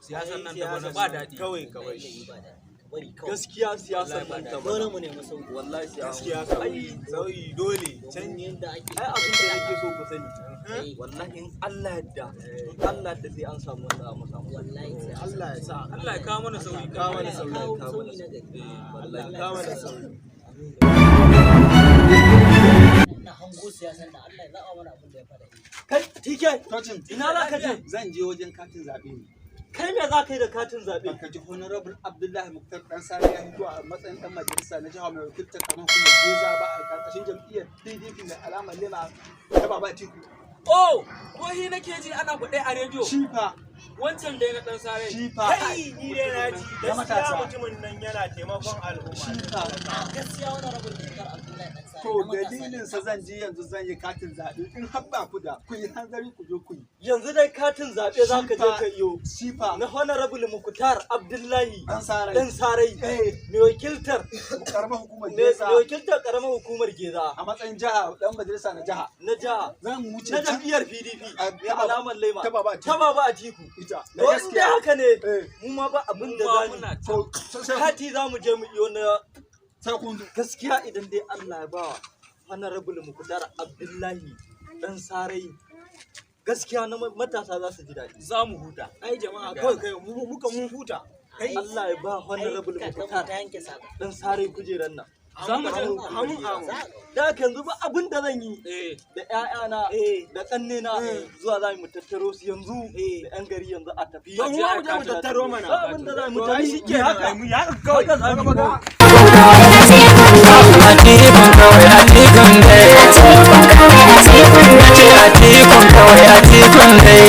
Siyasan nan da bana ba daɗi. Kawai ka bar shi. Ba daɗi. Ka bari kawai. Gaskiya siyasar nan ta Dole bana. mu nemi sauyi. Wallahi siyasa. Gaskiya ka Ai, sauyi dole. Domin Canji. yadda ake ai abin da nake so ku sani. Eh, Wallahi in Allah yadda, in Allah yadda sai an samu wanda za mu samu. wallahi sai an Allah ya sa. Allah ya kawo mana sauyi. Kawo mana sauyi. kawo kawo sauyi mana na gari. Wallahi. Allah kawo mana sauyi. Na hango siyasan da Allah ya zaɓa mana abin da ya faɗa. Kai, TK, Tocin, ina za ka je? zan je wajen katin zaɓe ne. Kai me za ka yi da katin zaɓe? Baka ji Honorable Abdullahi Muktar Dan Sare ya fito a matsayin ɗan majalisa na jiha mai wakiltar karamar hukumar Geza ba a ƙarƙashin jam'iyyar PDP mai alamar lema ta Baba Atiku. Oh, ko hi nake ji ana faɗe a rediyo. Shi fa, Wancan dai na ɗan sare. shi fa, Kai ni dai na ji Na gaskiya matasa. mutumin nan yana taimakon al'umma. Shi fa. Gaskiya wani rabin Muktar Abdullahi Dan Sare To na matasa ne. dalilin sa zan je yanzu zan yi katin zaɓe in har ba ku da ku yi hanzari ku je ku yi. Yanzu dai katin zaɓe za ka je ka iyo. Shi fa, Na Honorable Muktar Abdullahi Dan Sarai. Dan Sarai. Eh. Mai wakiltar karamar hukumar mai Geza mai wakiltar karamar hukumar Geza a matsayin jiha ɗan majalisa na jiha. na jiha Zan wuce na can jam'iyyar PDP A- mai alamar lema ta Baba Atiku. ta Baba Atiku. ita. Da To in dai gaskiya. haka ne Eh. mu ma ba abin da Mu ma za mu muna To sai kati za mu je mu iyo na sai kun zo. gaskiya idan dai Allah ya ba Honorable Muktar Abdullahi Dan Sarai gaskiya na matasa za su ji daɗi. Za mu huta. Ai jama'a kawai kai mu muka mun huta. Ai, Allah ya ba ai, Honorable kakanmu Muktar ta yanke saka. Dan Sarai kujeran nan. Za mu je. Hamun amu. Da haka yanzu ba abin da zan yi Eh, da ƴaƴana da ƙannena zuwa za mu tattaro su yanzu da ƴan gari yanzu a tafi. To mu ma mu je mu tattaro mana. Ba abin da za mu To ai tafi shi kenan haka. ai mu ya kawai. Haka za mu yi. Atikun kawai atikun dai Nace atikun kawai atikun dai.